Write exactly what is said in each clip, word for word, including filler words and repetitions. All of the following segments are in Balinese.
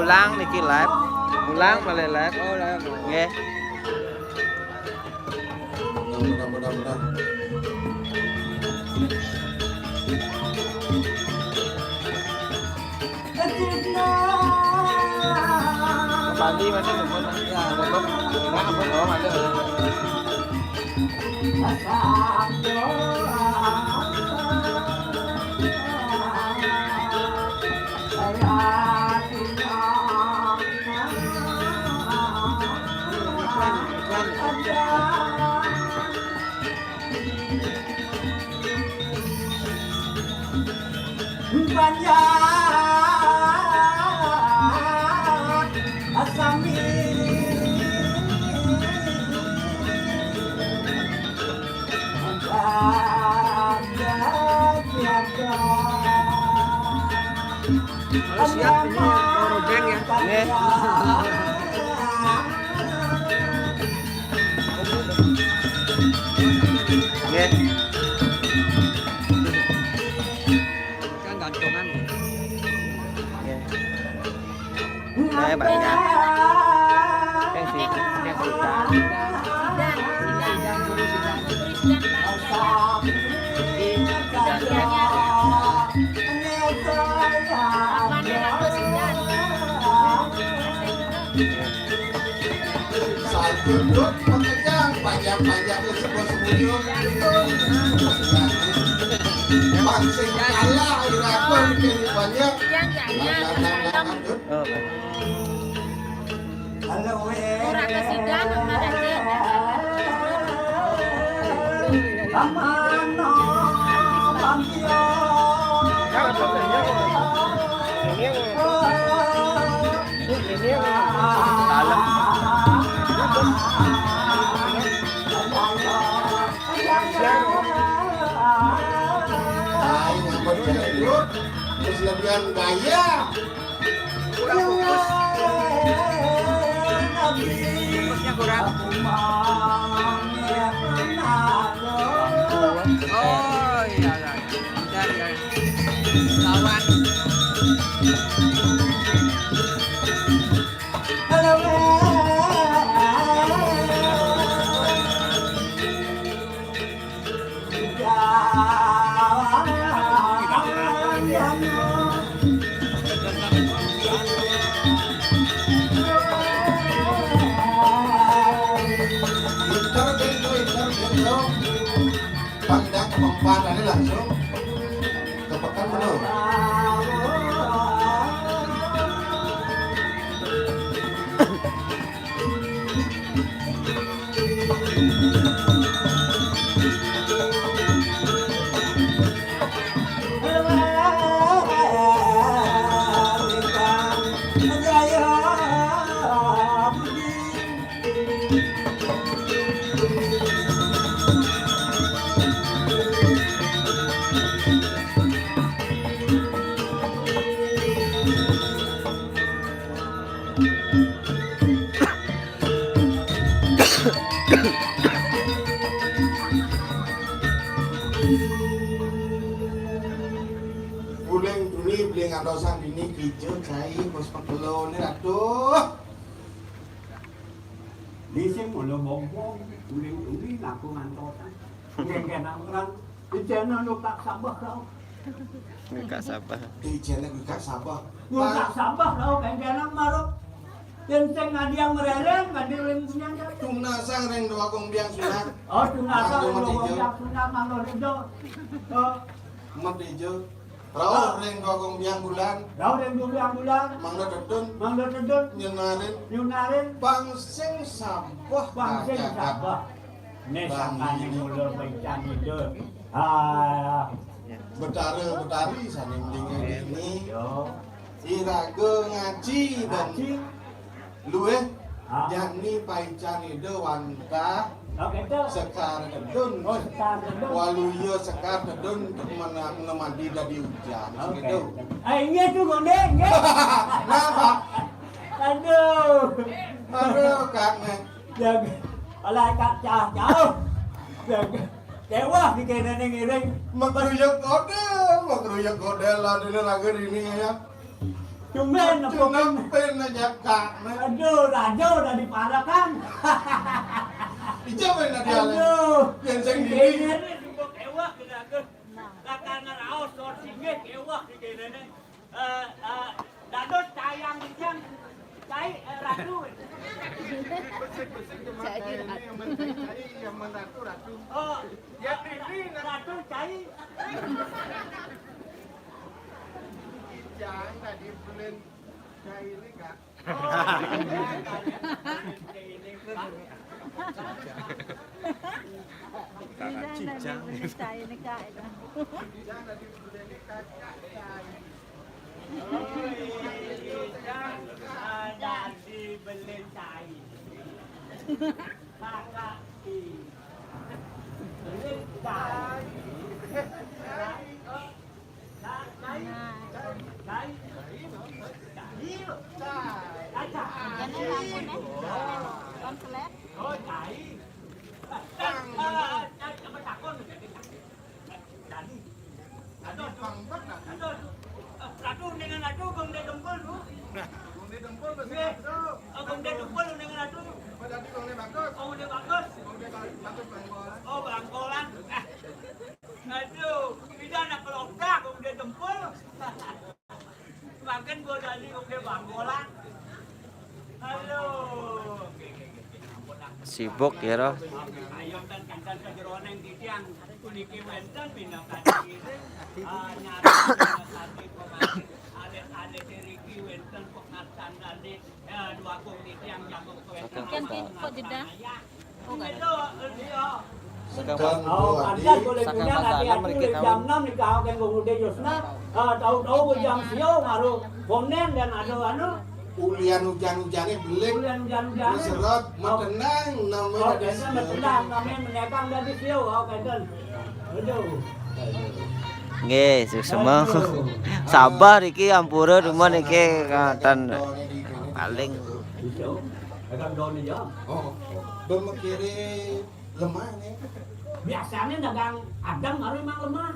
Ulang niki live. Ulang malih live. Oh, live. Nggih. Mudah, mudah, mudah, mudah. Bali mana nuhun? Ya, nuhun. Nah, ampun, oh, mana? Banyak asami. Ada tiada. Kalau siap ini mau robeng ya. Nggih. Nggih. Kan gantungan. Nggih. Saya banyak. Yang si, yang si. Satu dut pekejang, panjang-panjang tu semua sembunyi. Bang sing kalah, ira pun kini banyak. Yang, yang, yang, yang. Oh. Murah ke sidang, murah ke sidang. Terus lebihan gaya. Kurang fokus. Fokusnya kurang. Oh, iya, iya. Bentar, ya. Lawan. Pinter, pinter, pinter, pinter. Pandang kemampuan tadi langsung ke pekan belum? Uling tuni beli ngantosan dini kija cai bos pekelo ni, aduh. Di sing mula bombong, uling tuni ngaku ngantosan. Nggih, nggih, nang terang. Di channel lu tak sabar kau. Nggih, tak sabar. Di channel lu tak sabar. Lu tak sabar kau, kan channel maruk. Yen sing ngadi yang merereng, ngadi ring punya. Tunasang ring dua kong biang sunat. Oh, tunasang ring dua kong biang sunat, mangga ridho. Oh. Mat ijo. Rauh ring dua kong biang bulan. Rauh ring dua biang bulan. Mangga tedun. Mangga tedun. Nyunarin. Nyunarin. Bang sing sabar. Bang sing sabar. Nih, sangkane mula paican ida. Ah. Betara Betari sane mendingan ini. Yo. Iraga ngaji dan ngaji. Luwih. Ah. Yakni paican ida wantah. Oh, gitu. Sekar tedun. Oh, sekar tedun. Waluya sekar tedun mena-, ngemadi dadi ujan. Oke. Gitu. Eh, iya tuh, Gonde, iya. Napa? Aduh. Aduh, Kak, nih. Jaga. Alah, Kak, cah, jauh. Jaga. Dewa di kene ning iring. Makruyuk kode, makruyuk kode lah dene raga ini ya. Tumben, tumben, nepuk. Aduh, raja udah diparekan. Ijo main tadi, Ale. Aduh. Yang sing dini. Ini sing ewek, Kakang. Kakang ngeraos, sor singgih, ewek di kene. Eh, eh, dados cai yang dijang. Cai, eh, ratu. Besik-besik demen cai ini, yang penting cai, yang men ratu, ratu. Oh, ya, ini ratu cai. Ijang tadi bulan cai ini, Kak. Oh, ini, Kak. Ini, Kak. Ijang tadi bulan cai ini, Kak. Ijang tadi bulan ini, Kak, cai. Ijang, ah, dadi beli cai. Kakak i. Beli cai. Cai. Cai. Cai. Cai. Cai. Jangan lampu, Nek. Konslet. Oh, cai. Eh, eh, eh, coba takon. Dani. Aduh, aduh. Aduh, aduh. Eh, aduh, dengan aduh, Bang Dedempol, tuh. Bang Dedempol, Bang Dedempol, dengan aduh. Apa tadi, Bang Dedempol? Oh, Bang Dedempol. Bang Dedempol, Bang Dedempol. Oh, Bang Dedempol. Eh. Aduh, ini anak kelokta, Bang Dedempol. Makan gua tadi, oke, bangkolan. Halo. Sibuk ya, Roh. Ayo, kan, kan, kan, ke jeroning titiang. Puniki wenten pindah kaki kiri. Ah, nyari pindah kaki kemari. Alit-alit riki wenten pengarsandane. Ya, dua kaki titiang jago wenten. Kan ki-, kok jeda? Sekarang. Oh, pantes boleh punya nanti aku jam enam nih, kau kan gua udah Yusna. Ah, tahu-tahu gua jam sio ngaruh konen dan ada anu. Ulian hujan-hujannya beling. Ulian hujan-hujan. Diserot, oh. Metenang namanya. Oh, di kenten sio. Metenang namanya menekang dari sio. Oh, kenten. Aduh. Nggih, suksema. Aduh. Sabar iki ampura, cuman iki katon paling. Bisa. Dagang daun aja. Oh, oh. Bermikire lemah nih. Biasanya dagang adem, baru emang lemah.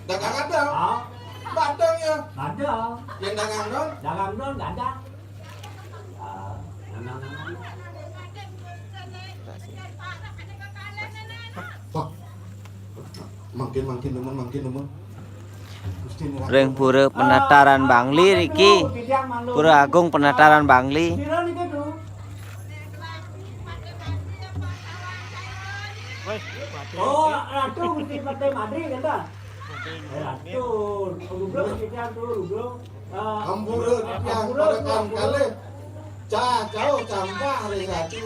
Dagang adem? Ah. Badang ya? Badang. Yang dagang daun? Dagang daun, gadang. Ah, memang. Wah. Mangkin, mangkin, demen, mangkin, demen. Ring Pura Penataran Bangli niki. Pura Agung Penataran Bangli. Oh, Ratu mesti Partai Madri, kan, Pak? Eh, Ratu. Rublo, kita tuh, Rublo. Eh, ampura, eh, titiang, ampura, parekan ampura. Kalih. Ca, cau, campah, hari satu.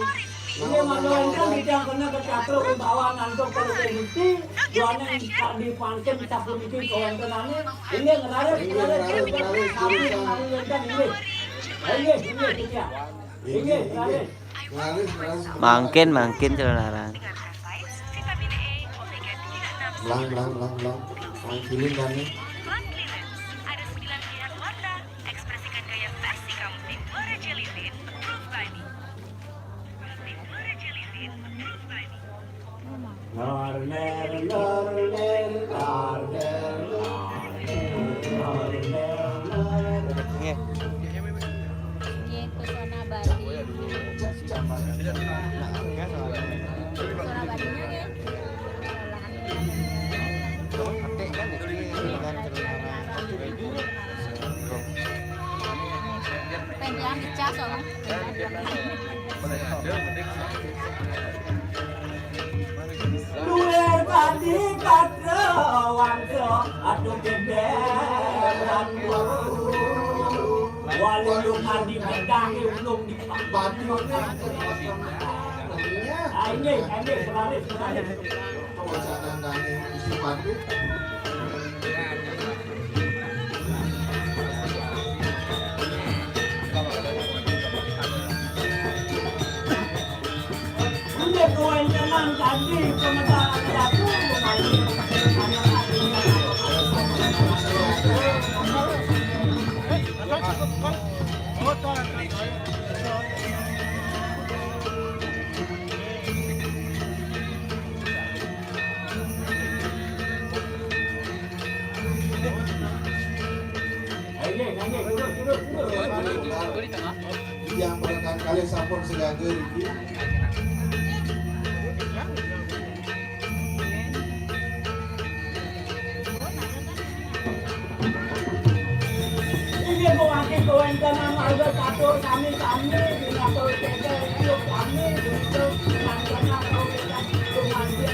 Iya, malu enten titiang kena kecatru, bawa ngantuk, kalau kayak gitu, doanya tak dipansin, tak berhenti, kawan tenangnya. Ini ngeraris, ini ngeraris, ngeraris, ngeraris, ngeraris, ngeraris, ngeraris, ngeraris, ngeraris, ngeraris. Inggih, inggih, titiang. Inggih, inggih, inggih. Raris. Raris, raris. Mangkin, mangkin, Calonarang. Melang, melang, melang, melang. Mangkilin, Dani. Ada sembilan pilihan warna. Ekspresikan gaya versi kamu. Victoria Jelly Tint Proof by Me. Victoria Jelly Tint Proof by Me. Nggih, pesona Bali. Pesona Balinya nggih. Pendian dicas, soalnya. Duwe tadi katra wangsa, aduh, geberanku. Walu lu mandi bedahi ulung di batu. Ah, ini, ini, selaris, selaris. Yang merupakan kali sampun segaga iki. Inggih mewaki kewéntenan marga catur sami-sami, binatur kéngkén, sami, binatur, binatur, binatur, binatur, binatur,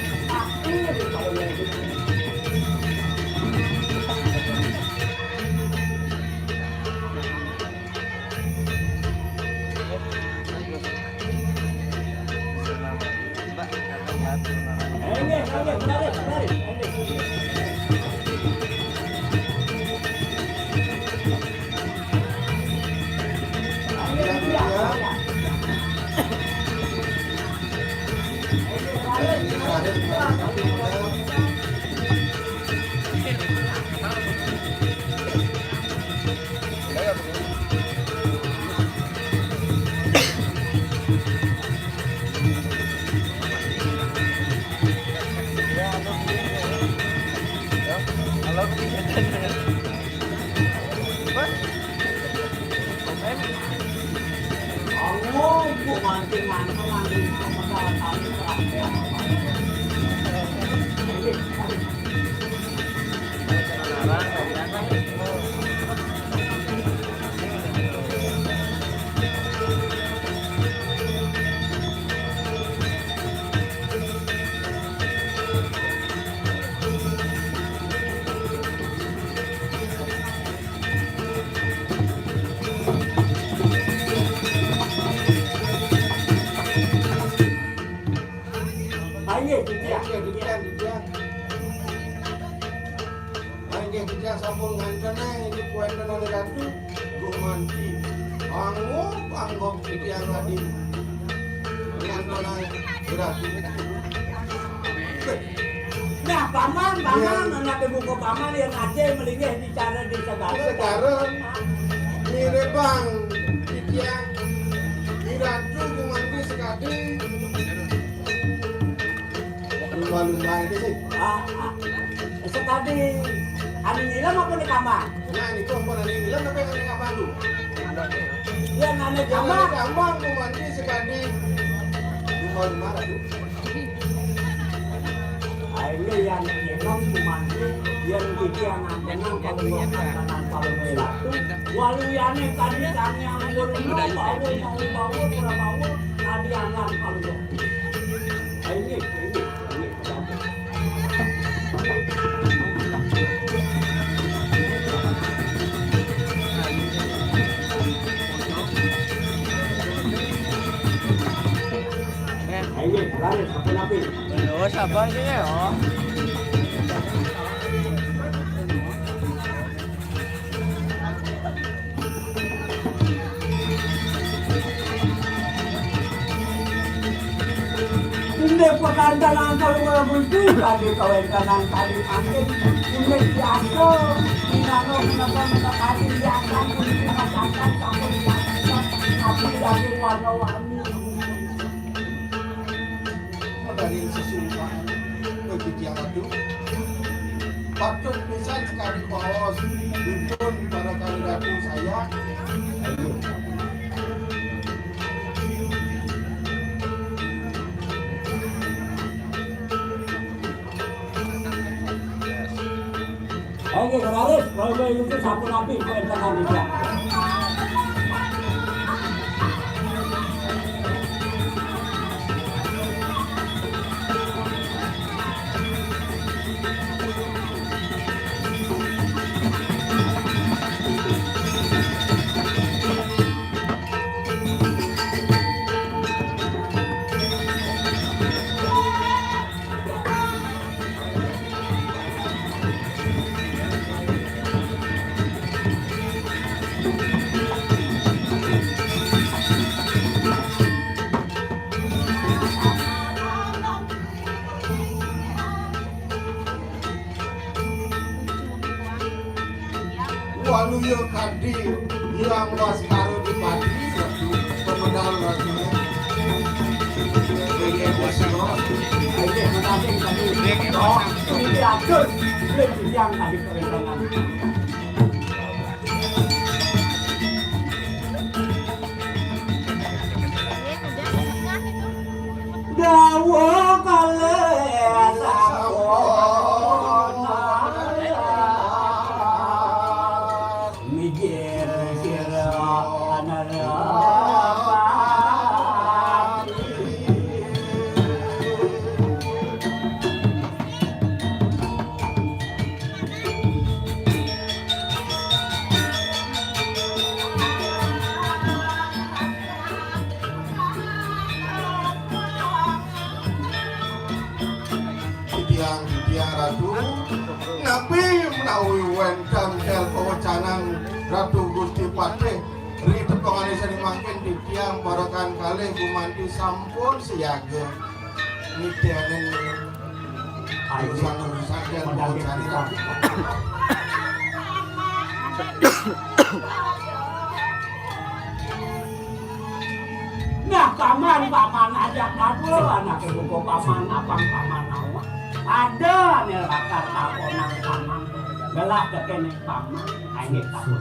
Ayo, Ditya. Ayo, Ditya, Ditya. Ayo, Ditya, sampun nganten, eh, ini kuéntenan Ratu. Gumanti. Angguk, angguk, Ditya, Ratu. Nganten, eh, Ratu. Nah, Paman, Paman, ya. Anak buku Paman yang aja melinggih bicara di segara. Segara. Mirip, Bang. Titiang. Miratu gumanti sekadi. Lumba-lumba ini sih. Ah, ah. Sekadi. Anu ngilang apa nih, Paman? Nah, ini kok pada ini ngilang apa yang apa lu? Yang aneh Yang Paman. Aneh Paman gumanti sekadi. Lumba-lumba, Ratu. Akhirnya yang nyenom cuma dia, yang gigi yang ngantenang kalau gua ngantenang kalau gua laku. Waluyane tadi sang yang ngurung mau bawa, mau bawa, pura bawa, tadi angan kalau gua. Akhirnya, akhirnya, akhirnya. Ayo, laris, apa napi? Terus apa sih, ya? Inde pakantanan kalau buntu, kade kawentenan kade mangkin, inde biasa, minano menapa menapa kade biasa, buntu masakan, sampun biasa, tapi daging warna-warni. Dari sesumpah bagi tiang adu, patut pisan sekali paos, dukun para kali ratu saya. Ayo. Oke, kemarin, kalau gue itu sapu napi, gue yang tekan juga. Waluya kadi nyirang waskara di padi, Ratu, pemedal Ratu. Ini atur, ini yang tadi kerentangan. Dawa kalih sampun mikir sira anarapati. Titiang, titiang Ratu, napi menawi wénten él pawecanan Ratu Gusti Patih ri tetongané sané mangkin? Titiang parekan kalih gumanti sampun siaga niteni urusan-urusan dan pawecanan. Nah, paman, paman ajak dadua, anaké buka paman, apang paman awak. Ada ané lakar takonan paman. Gelah tekén paman, ané takon.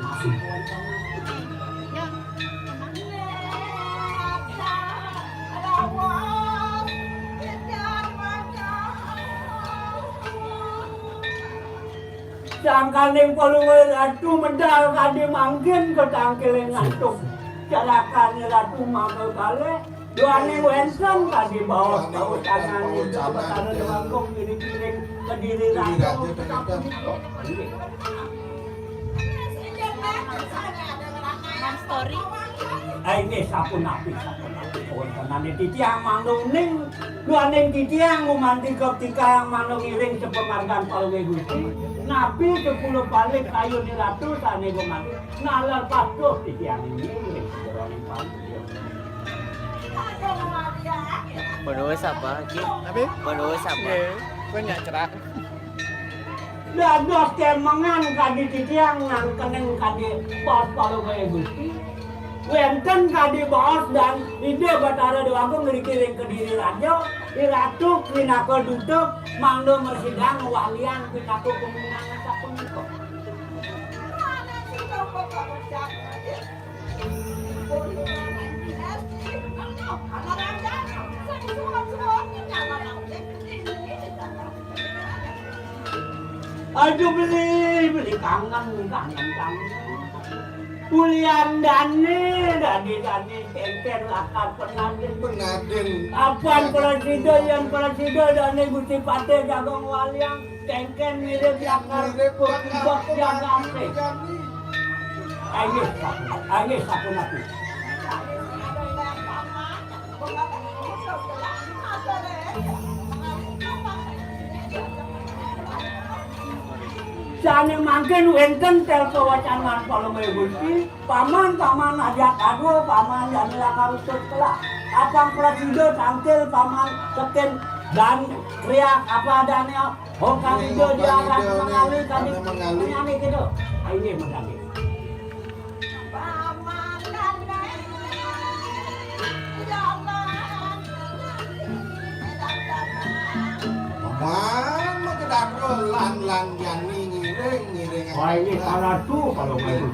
Sangkaning Palungguh Ratu medal kadi mangkin katangkilé ngantuk. Carakané Ratu mangga kalih, duaning wénten kadi baos pawecanan Ida Batara Déwanggung ngiring-ngiring Kediri Raja. Enam story. Ai nggih, sapunapi, sapunapi kawéntenané titiang mangda uning. Duaning titiang gumanti katikang mangda ngiring sapamargan Palungguh Gusti. Napi sepuluh palit kayuné Ratu sané gumanti. Nalar patuh titiang ngiring sajeroning panti. Penulis apa, Ki? Apa? Penulis apa? Iya, banyak cerah. Dados kemengan kadi titiang nangkening kadi baos Palungguh Gusti. Wénten kadi baos dan Ida Batara Déwagung ngriki ring Kediri Raja, I Ratu pinaka duta mangda mrasidang ngwaliang pinaka paminan sapunika. Aduh, beli, beli kangen, kangen, kangen. Ulian dané, dané, dané, kénkén lakar penadin. Penadin. Apan prasida, yan prasida, dané Gusti Patih jaga ngwaliang. Kénkén mirib lakar mirib lakar putibak jagaté. Ayo, ayo, sapunapi. Sané mangkin wénten tel kawacanan Palungguh Gusti, paman, paman ajak adu, paman jani lakar utut kelak. Apang prasida tangkil paman tekén dan kriak apa adané. Hong kami do di arah mengali kami mengali kita. Ini mengali. Paman makedadua lan-lan jani ngiring-ngiring. Wah, ini salah tuh kalau main.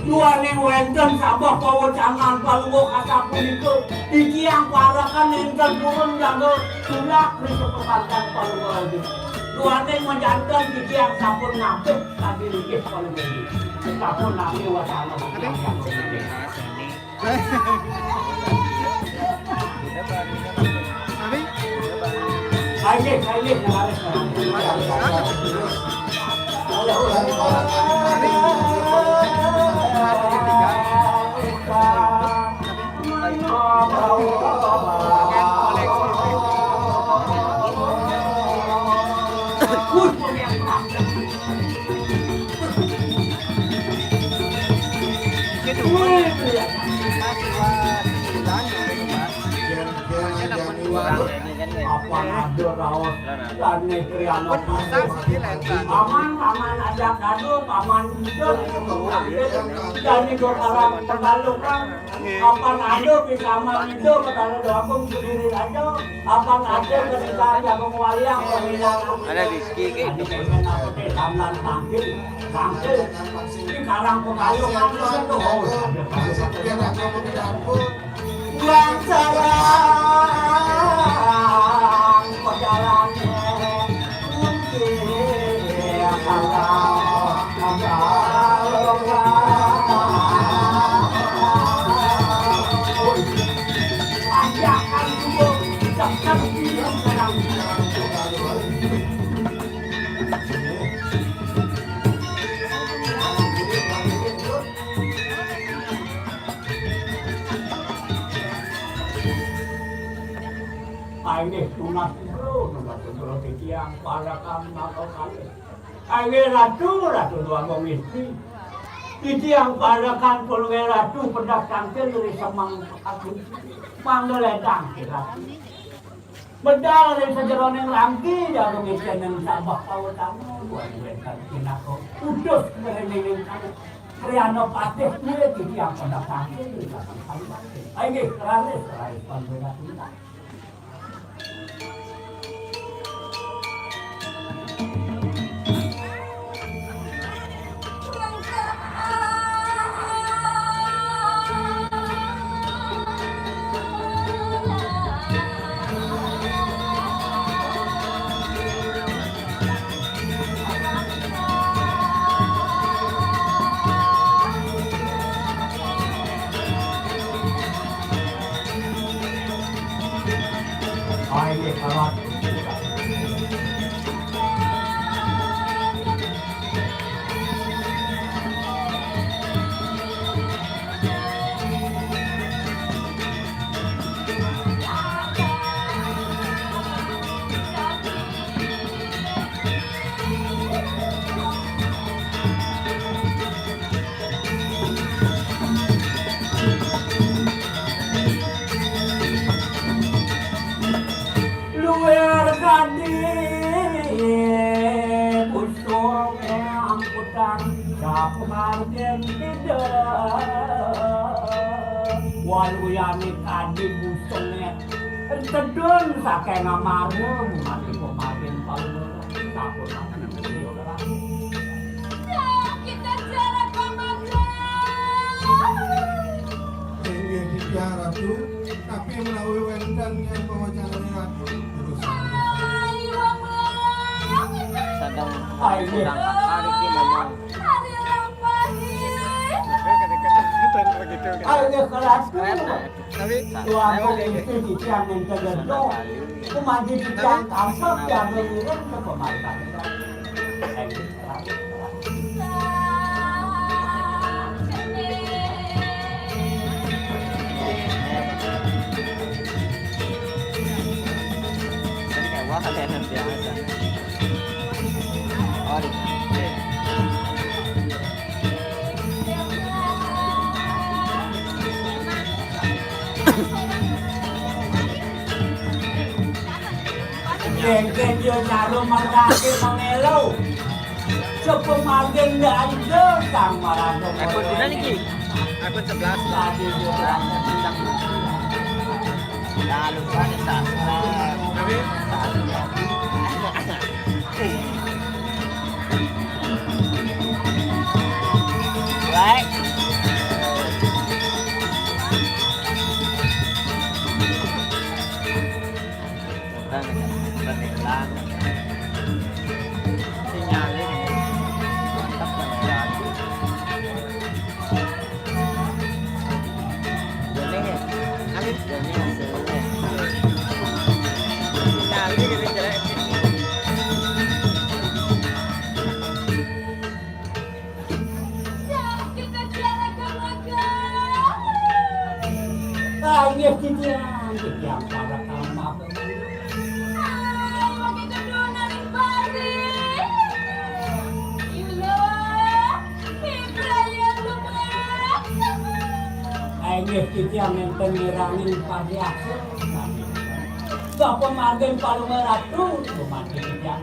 Duaning wénten sabeh pawecanan Palungguh asapunika, titiang parekan nénten purun jaga tulak ring pamargan Palungguh. Duaning majanten titiang sampun ngabih kadi linggih Palungguh. Sampun nami wasana titiang sampun ngabih. Wih, apan ada raos dan negeri anak. Paman, paman ajak adu, paman hidup, jani berharap pembalukan. Apan ada di kamar hidup, kalau doaku berdiri aja. Apan ada ketika jagung wayang, pemilihan. Ada di kiki. Gamelan tangkil, tangkil. Di karang pekalukan itu tuh. Yang salah. Ayo, tunas dulu, tunas dulu, titiang parekan maka kalih. Ayo, Ratu, Ratu Déwa Istri. Titiang parekan Palungguh Ratu pendak tangkil dari Semang Pekak. Mangga ledang, Ratu. Medal ring sajeroning rangki, jarum ijen ing sabeh pawetana, duan wénten pinaka utus ngrining kanu. Riyana patih kuwi titiang pendak tangkil, ring Kakang Sariwati. Inggih, raris, raris, panggoda pindah. Luwih kadi busung angkutan sapumargin tidak. Waluyane kadi busung tedun saking amara mati pemarin palmera. Sapunaken. Kita jarak komandan. Inggih, Ditya Ratu, tapi menawi wénten yang pemacaran Ratu, terus. Ayo, Bang. Sedang ayo. Sedang hari ini memang. Hari yang pahit. Ayo, Ratu. Tapi tuan itu titiang yang tegedo. Kumanji titiang kampak yang mengirim ke pemakaman. Tadi kayak wah, ada yang biasa. Oh, di. Genggen yo jarum merake mengelo. Sepemargin daido sang marando. iPhone pira niki? iPhone sebelas. Tadi yo. Jangan lupa di subscribe. Tapi Like. Udah nih, udah nih, hilang. Sinyalnya nih. Mantap, Bang. Joni ya? Amin. Joni hasilnya. Kali ini jelek. Kita tiada gagal. Ayo, titiang, titiang para kamar. Ayo, kita dona ning bari. Ilo. Inggih titiang nénten ngirangin pariasan. Sapa mangkin Palungguh Ratu, dumateng titiang.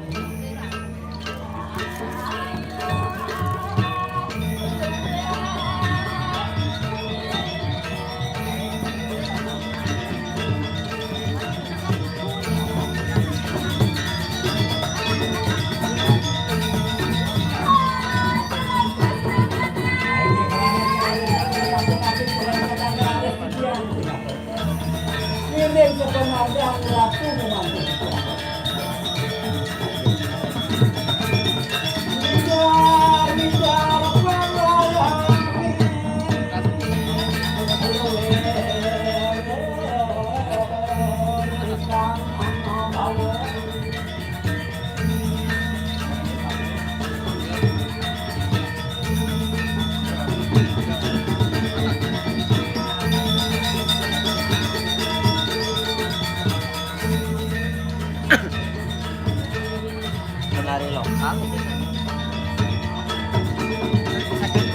Ngiring sebenarnya aku menanti.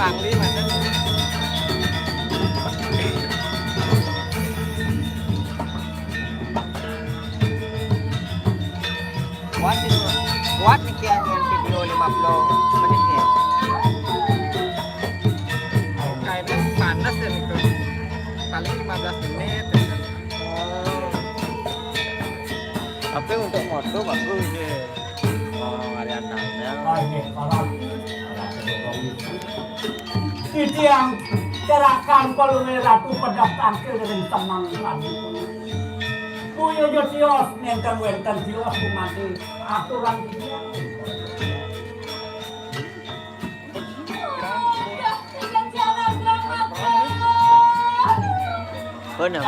Tangli mana? Kuat itu. Kuat nih, kian, dengan video lima puluh menit nih. Kayaknya panas ya itu. Paling lima belas menit. Tapi untuk moto bagus. Oh, Arian Nandel. Titiang cerakan Palungguh Ratu, pedap tangkil dengan tenang tadi. Kuyo jo tios, nenten wenten tios kumati aturan titiang. Bener.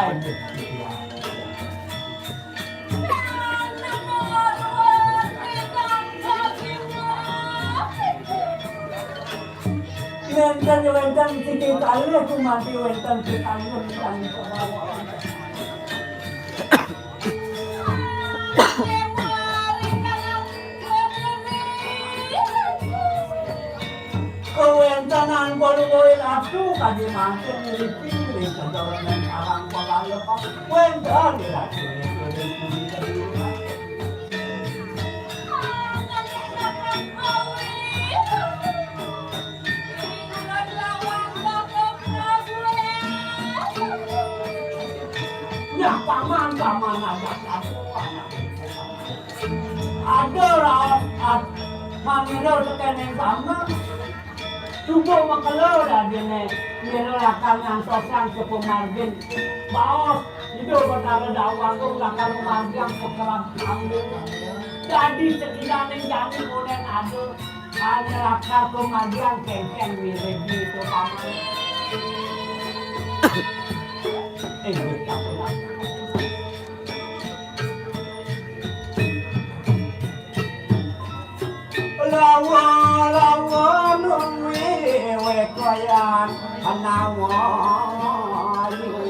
Wénten, wénten siki kalih kumati wénten siki kalih. Kawéntenan Palungguh Ratu kadi mangkin ngriki ring kedalaman sareng pagalepan. Wénten Ratu niki ring puri kediri. Nah, paman, paman, ajak aku, anak. Ada raos, ad-, manira tekening paman. Coba makelo dadiné, mira lakar ngantos sang supamargin. Baos, Ida Betara Dawang Agung lakar margiang pakerab kambing. Dadi sekinaning jani ngonen ada. Ane lakar kumadiang kéngkén mirip di itu paman. Eh, wis tak pulang. Lawa, lawa, nungwi, wekayan, anawa, yu.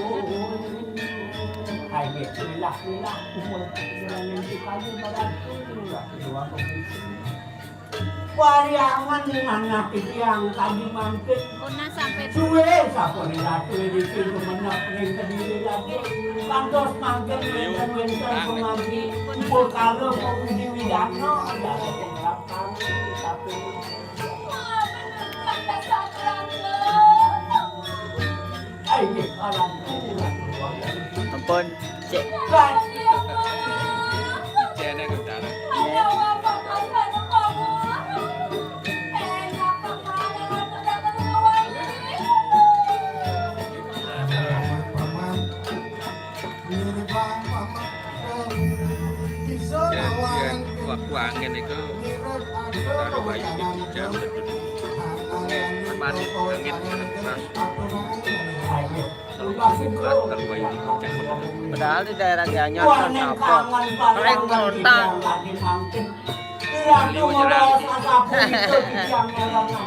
Hai, wis, ilah, ilah, umur, ilah, ilah, ilah, ilah, ilah, ilah, Pariangan manah titiang kadi mangkin. Puna sampai suwé sapunika ratu ing Sumenep ring Kediri raja. Kantos mangkin wénten-wénten pamanggi. Pukara pawidi-widana. Tapi ampun, cek. Jadi, yang waktu angin itu, taruh bayi di jam, tempat angin keras. Keluar, keluar ini kencang bener. Padahal di daerah Gianyar kan apa? Paling merontak.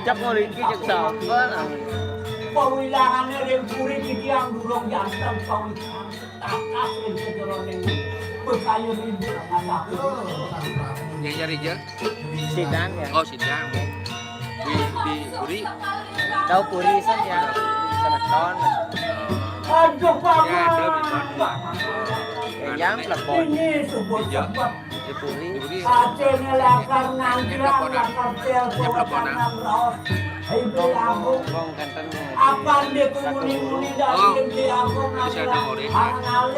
Cek mau ringki, cek sapa, nah. Pawilangané ring puri titiang durung janten pawilangan. Takas ring sajeroning bekayun ibu. Ya, ya, Rija. Sidang ya. Oh, sidang. Di, di puri. Tahu puri san ya. Semeton. Aduh, ya, ada di sana. Ya, yang telepon. Ini subuh. Iya. Sebab di puri. Di puri. Acéné lakar nanggilang, lakar telepon, lakar raos. Ibu Agung. Apan dia kumuni-muni dari Ibu Agung. Ada orang.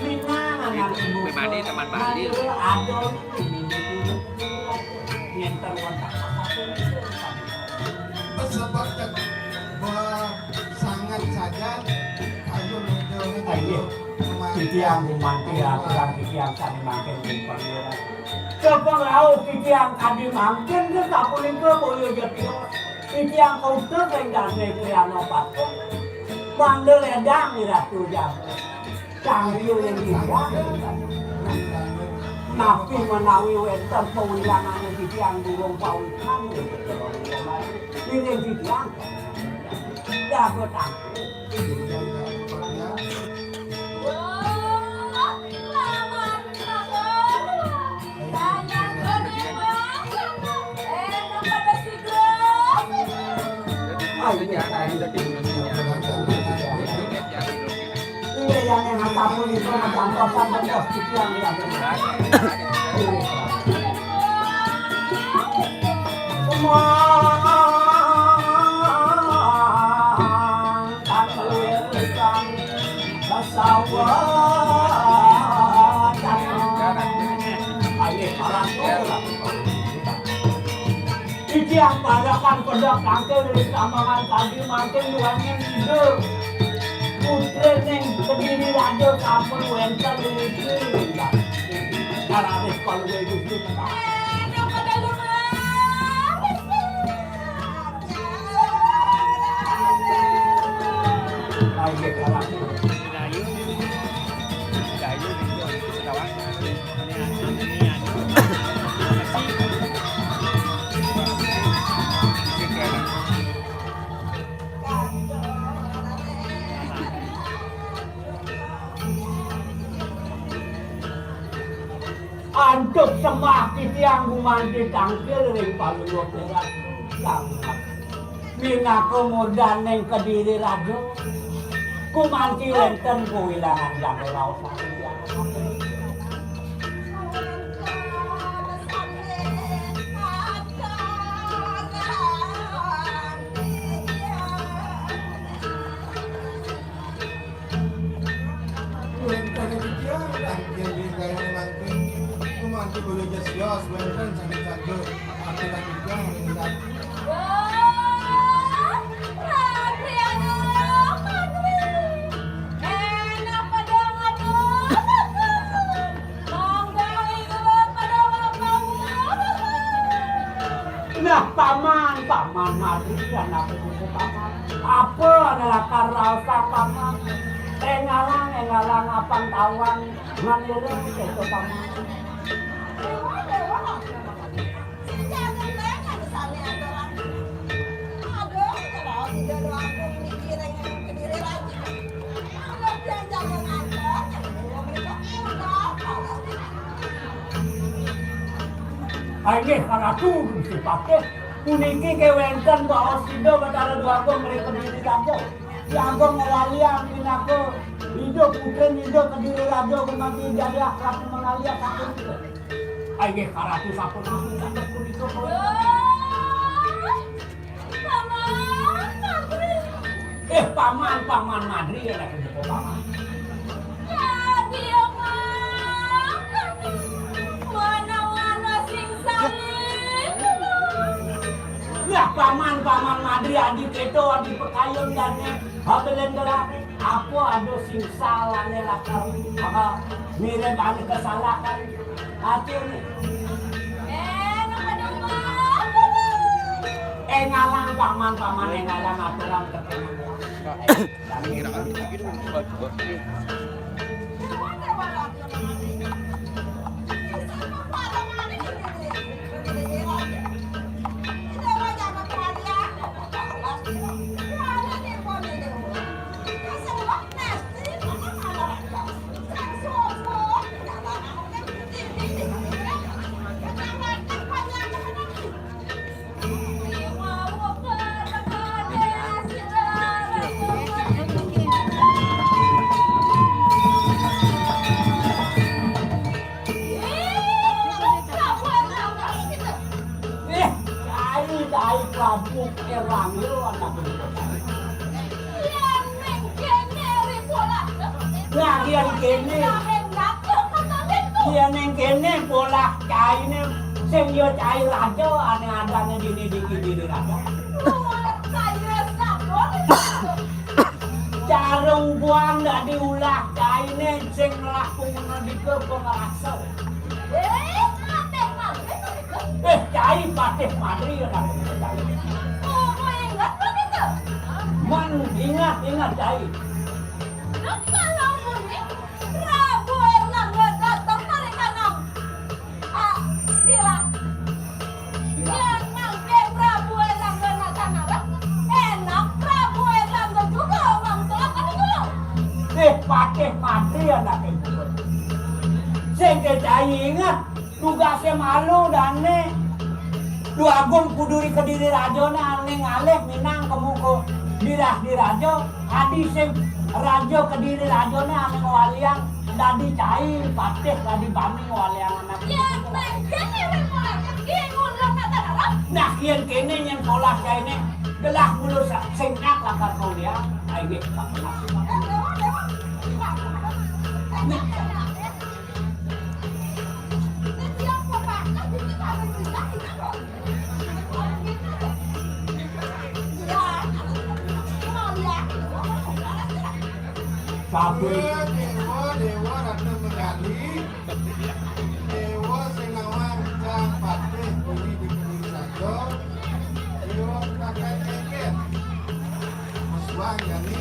Minang anak ibu. Memani teman Bali. Ada. Ngénter wonten. Sebab sangat saja kayu muda. Ah, iya. Titiang gumanti, ya, kurang titiang sami mangkin di panggil. Coba ngau titiang kadi mangkin ke sapunika boyo jati. Titiang kautus ing dane kriana patung. Mandel edang di Ratu Jago. Cangkir yang indah. Napi menawi wénten pawilangane titiang durung pawitan. Ngiring titiang. Jago tangkil. Iya, yang ngatamu itu macam kosan dan bos titiang ya. Semua kan melirikan pesawat. Ayo, orang tua. Titiang padakan pedang tangkil di kambangan tadi makin duanya ngider. Putri ning Kediri Raja sampun wénten niki. Kararis kaluwe Gusti. Ayo, kararis. Antuk sembah titiang gumanti tangkil ring palungguh perak. Minaka murdaning Kediri Raja, gumanti wénten kawilangan jaga raos. Wénten titiang, dah, yén ring kayang mangkin. Gumanti boya ja sios, wénten sané jaga. Aturang titiang ring Ratu. Wah, Ratu Anu, Ratu. Enak pada ngadu. Mangga ing pada ngadu. Nah, paman, paman Madri, anak ibu paman. Apa adalah karaosan paman? Éngalang, éngalang apang tawang. Nganireng kéto paman. Déwa, déwa. Sing jaga téh kan sané aturang. Aduh, kalau tidak doa aku mikirin yang kediri lagi. Kalau dia jaga ngajar, yang kedua mereka enggak. Inggih, Ratu Gusti Patih, puniki kéwénten baos sida Batara Dwagung mriki diri raja. Dwagung ngwaliang pinaka idup mungkin idup kediri raja gumanti jadi akrab mengalir saking. Inggih, Ratu sampun ampun kata punika. Paman Madri. Eh, paman, paman Madri ya lagi joko paman. Adi, Paman. Mana-mana sing salin. Lah, paman, paman Madri adi kéto, adi pekayun dané. Habelen gerak. Apa ada sing salané lakar. Apa mirip anu kesalahan. Ati ini. Eh, napa dong, Bang? Eh, ngalang paman, paman, eh, ngalang aturan ketemu. Eh, cai, cai, Prabu Erlangga, anak. Yén ning kéné ri polah. Lah, yén kéné. Lah, ning kéné polah cainé sing ya cai raja ané adané dini diki dini raja. Cara ubuhan dadi ulah cainé sing mlaku ngendika pangrasa. Eh, Patih Madri. Eh, cai Patih Madri ya kan. Oh, ingat begitu. Man ingat, ingat cai. Nah, kalau muni Prabu Erlangga datang dari kanan. Ah, bilang. Yang nangke Prabu Erlangga nak kanan. Enak Prabu Erlangga juga orang tua kami dulu. Eh, Patih Madri anak itu. Sing cai ingat. Tugasé malu dané. Duh Agung kudu ri Kediri Rajané ané ngalih minang kemu ka Birah Diraja, adi sing raja Kediri Rajané ané ngwaliang dadi cai patih dadi bani ngwaliang anak. Ya, mangkane wis ora ngerti ngulon nata dalam. Nah, yén kéné nyén polah cainé, gelah mulu sa-, sing nyak lakar kuliah, ai wis tak kenal. Nah, Sampun. Déwa, Déwa Ratna Menggali, Déwa sing nawang Cang Patih Bumi di Kediri Raja, Déwa Kakang Kéngkén. Mas Wang jani.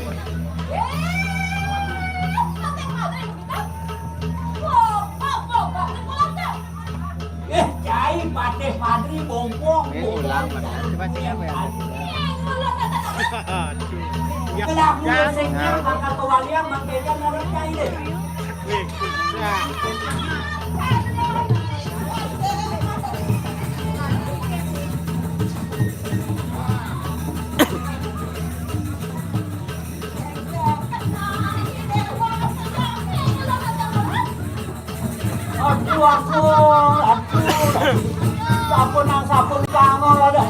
Eh, cai patih padri bongkong. Ini ulang, Mas. Coba cek apa ya? Aduh. Gelah mulut sing nang bakal kewalian mangkene ngarep cai deh. Wih, ya. Aduh, aduh, aduh. Sampun nang sampun kangol ada.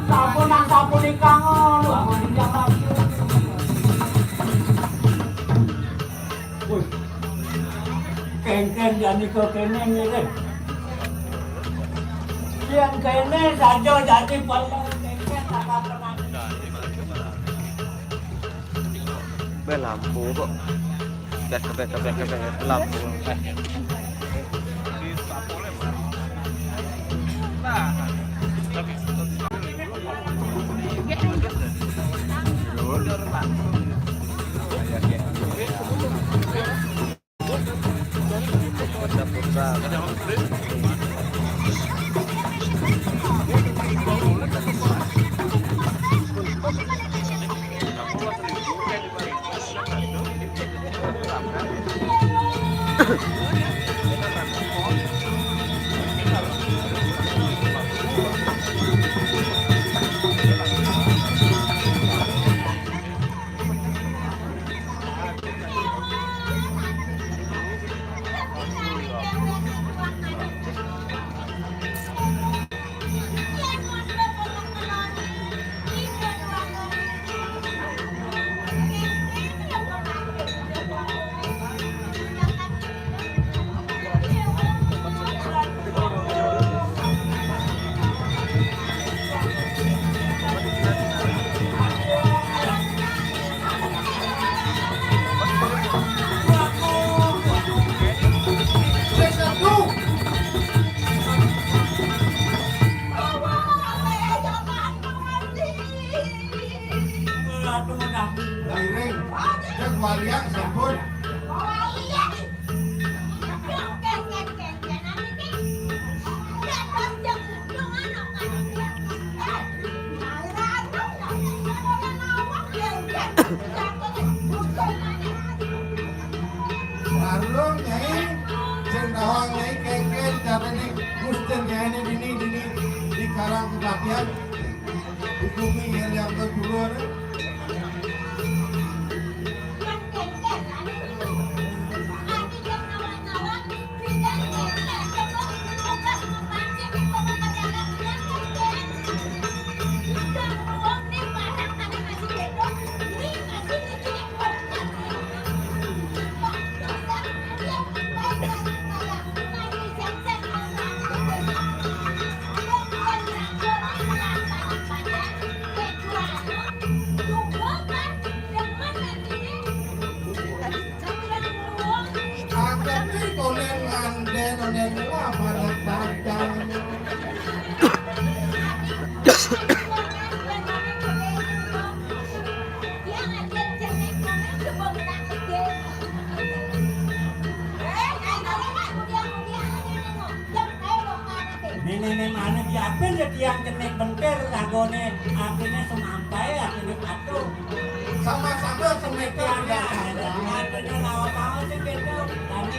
Sampun nang sampun kangol. Wih. Kéngkén jani ka kéné ngiring. Yén kéné saja jani perlu kéngkén bakal kenal. Bé lampu kok. Kebet, kebet, kebet, kebet, lampu. Aduh, dah. Miring. Cek walian sampun. Warung Nyai, sing tawang Nyai kéngkén, jatine Gusti Nyai dini, dini di Karang Kebaktian, di bumi yang kedulur. Angkat ni kolen nganden, onen wah, panas tajam. Ini, ini, ini mana diapin ya tiang cenik bentir, lagone, artinya semampai, artinya patuh. Sama-sama semikir. Tiangnya ada, artinya lawan-lawan sih gitu. Tadi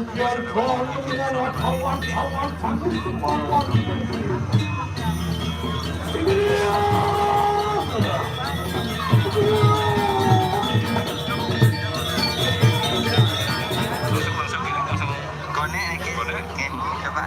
Panjenengan kawan-kawan sampun sepakat. Konek iki. Konek. Ngene, coba.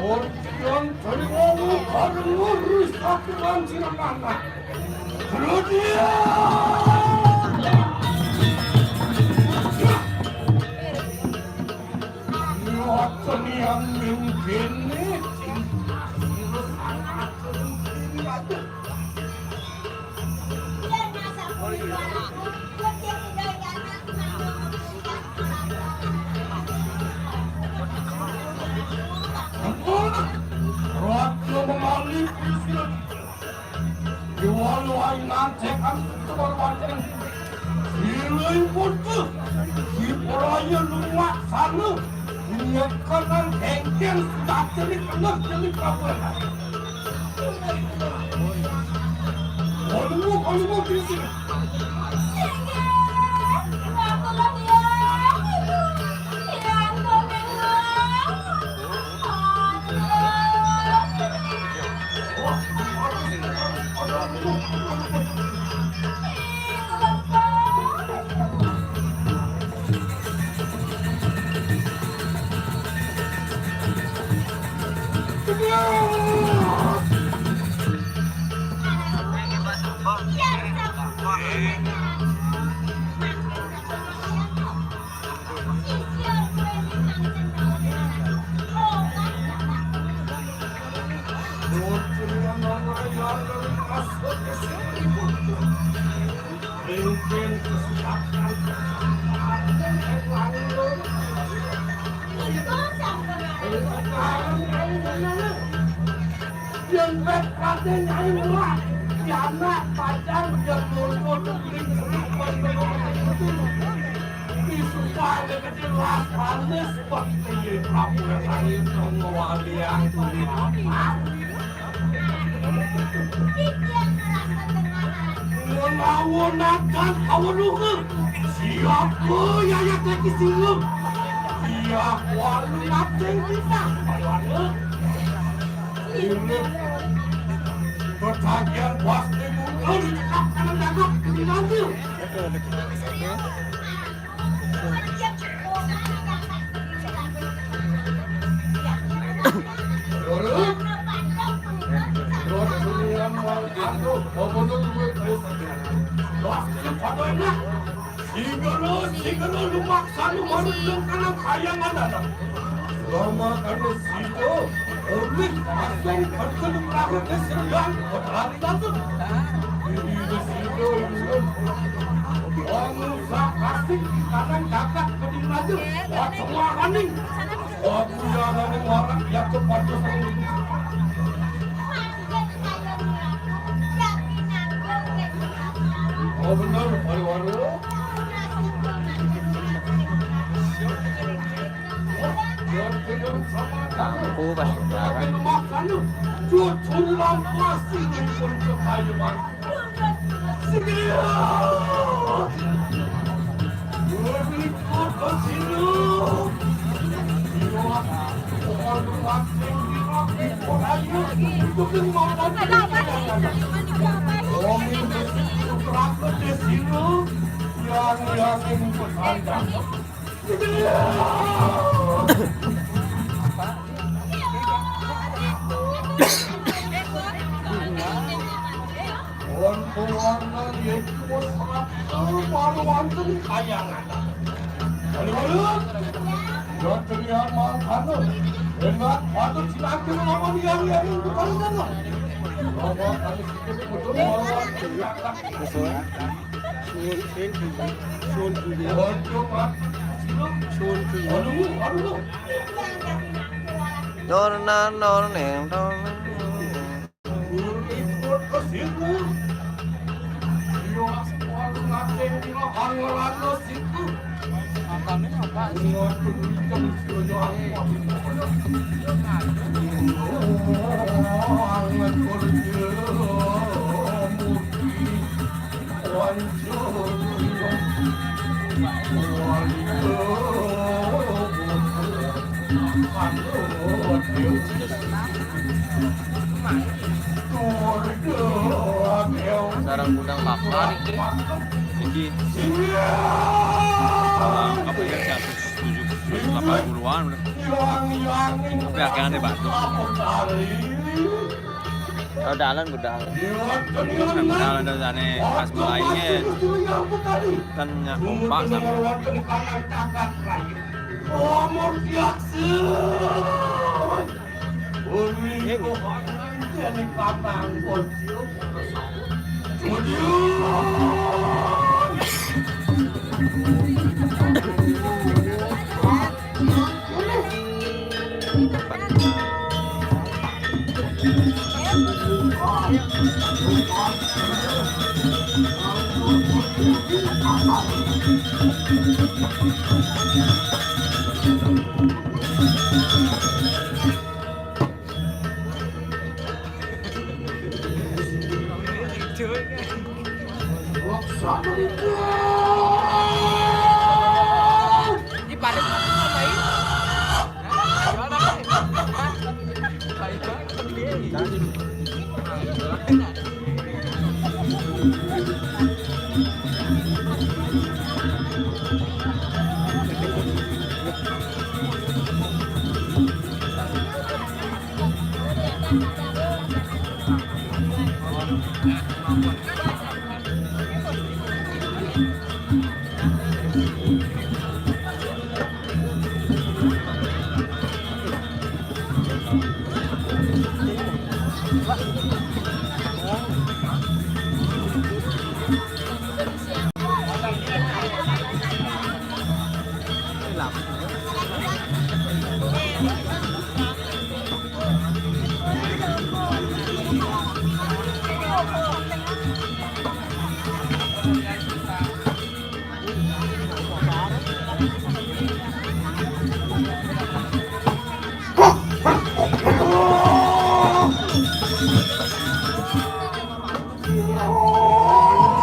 Orjan dari wong karo ngurus aturan sirah. Kemudian, wonten yang mungkin. Raja mengalih. Diwalu aing ngancekan sekedar wanceng. Silih putus. Diperaya lumaksana. Nyekanan hengkeng sudah celik kena celik kabur. Walu, walu, walu, di sini. Raden Nyai Murah, si anak pacar yang muncul di sini, bukan belum itu. Di sumpah ada kecil las panas, buat pilih Prabu yang lain, dong, wali yang tuli apa? Menawonakan kaweruheun. Siapa yayat lagi singgung? Iya, walu naceng kita. Ini pertagihan pasti bukan dicekap kanan dagok di nanti. Sigero, sigero lumaksa nu manut jeung kana kayangan anak. Lama kana situ, ulih asal kerja nu perahu téh sedang berlari lanjut. Ini di situ, ini. Kamu sakasih di kanan kakak ke di raja. Wah, semua running. Aku yang running orang yang cepat terus. Oh, bener, ayo, ayo. Aku pas. Wonten-wonten yaitu wonten kayangan. Aduh, aduh. Wonten yang mangkana. Enak, patut sinakir lawan yang yang itu kali sana. Lawan kali sedikit betul lawan. Sun, sun, sun, sun. Waduh, Pak. Sun, sun. Aduh, aduh. Dor, nan, dor, neng, dor, neng. Sarang gudang papan iki. Iki. Apa ya, seratus tujuh puluh, delapan puluhan udah. Tapi akhirnya ada batu. Oh, dalan gudang. Terus nang dalan dari sana pas mulainya. Kan nyak kompak sama.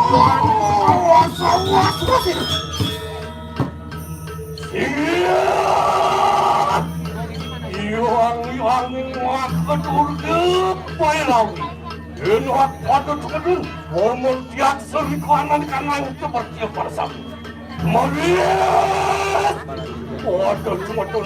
Awas, awas, awas. Siap! Iwang-iwang maka durga Bairawi. Yen aku patut kedun, omong tiang serikanan kanang seperti apa sabu. Marit! Waduh, cuma tuh.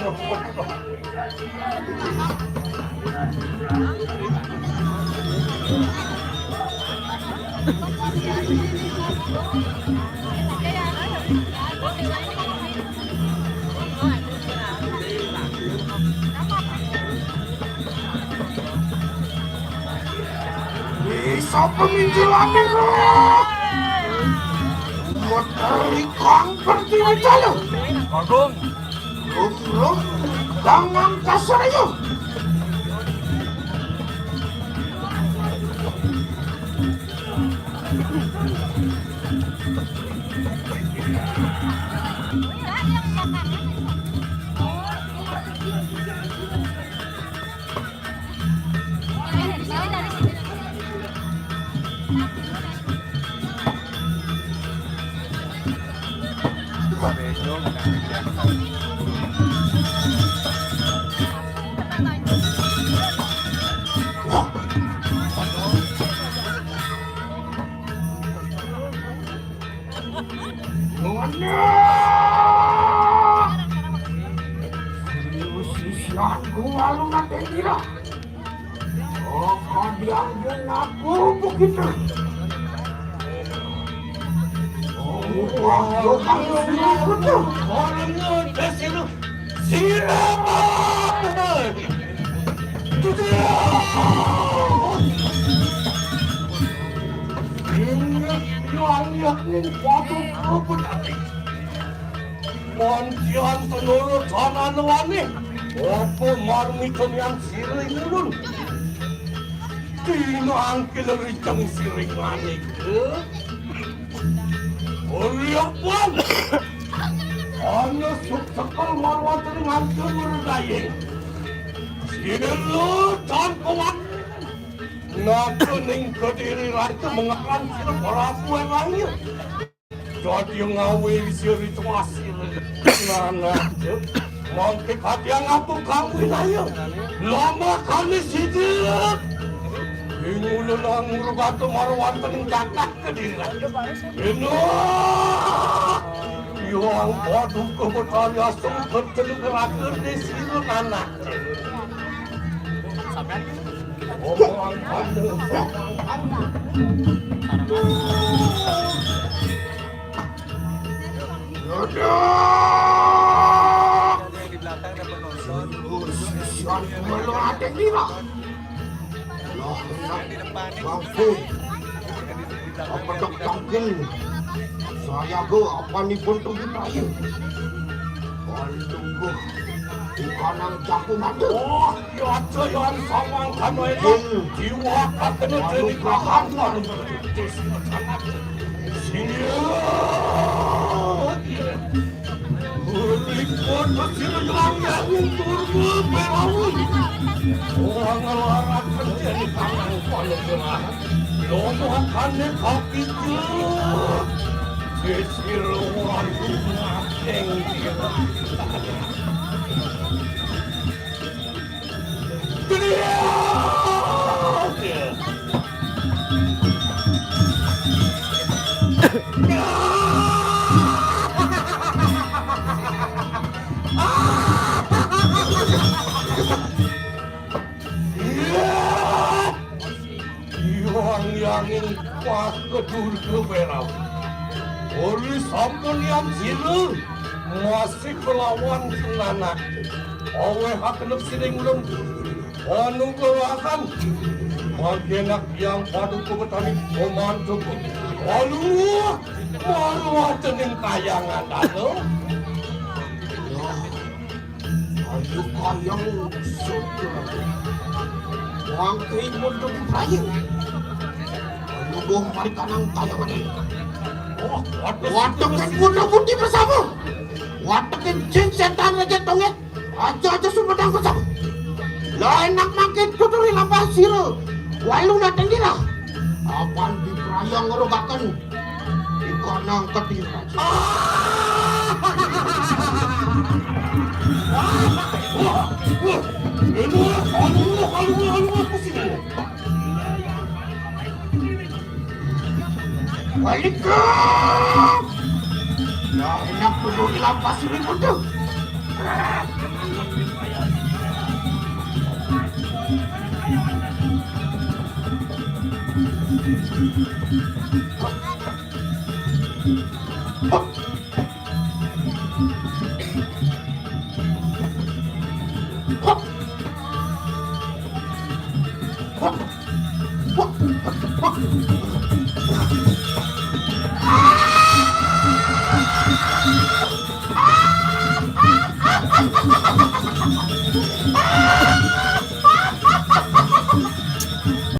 Bisa peminjilane, Rok. Materi kang pertiwi dalu. Agung. Rok, Rok, dangang kasarayu. Anak! Sisianku lalu nanti gila. Apa diambung aku begitu? Oh, wah, yo, kamu sini betul. Orang ngetes itu. Siram! Ingat yang yakni waktu kau berhati. Pancen tenoro tananwane. Apa marmita nian sira ingulun? Dina angkil rijeng siringane ke. Uriapan. Ana suksekel marwatene ngangkil meredaye. Sira tan kuat. Nata ning kediri raja mengaran sira Prabu Erangnya. Dadi ngawi sira itu asir. Nana, mangke katiang aku kang winaya. Lama kali sidik. Ingulun anguru batu marwanten ing jagat kediri. Ino. Yang padu kebetulan asung bertelu kerakan di sira nana. Sampeyan. Aduh! Di belakang ada penonton. Sisian kemelo ate ngira. Loh, di depan nih. Bangku. Apa dok tangkil? Saya go, apa nih pun tuh kita ayo. Waduh, go. Di kanan jaku madu. Oh, ya aja yang sama kan itu. Jiwa katanya jadi kahan lalu. Sini. Rikut sira nyerang yang turbo belawi. Orang ngelarat menjadi tangan paling gerah. Lomo akan kapitu. Sisir waru mateng. Iwang yanging pas kedurga weraw. Ori sampun yang sira masih melawan sing anak. Aweh akenep siring ulun. Anu kelasan. Magenak yang paduka betani pemantuk. Aluh, maru watening kayangan anu. Ayu kayang sutra. Wangkei mundur prayu. Ayu boh marikanang kayangan anu. Wah, waduh. Waduh, kan mundur putih bersama. Waduh, kan jin setan raja tongit. Aja-aja Sumedang Besar. Lah enak mangkin tuturi lampah sira. Walu natendira. Apan diprayang ngerugaken. Nang ka dira. Ah! Wah, wah. Anu, anu, anu, anu, anu, apa sih ini? Balik ka! Nah, enak tuh, dilampas ini, betul.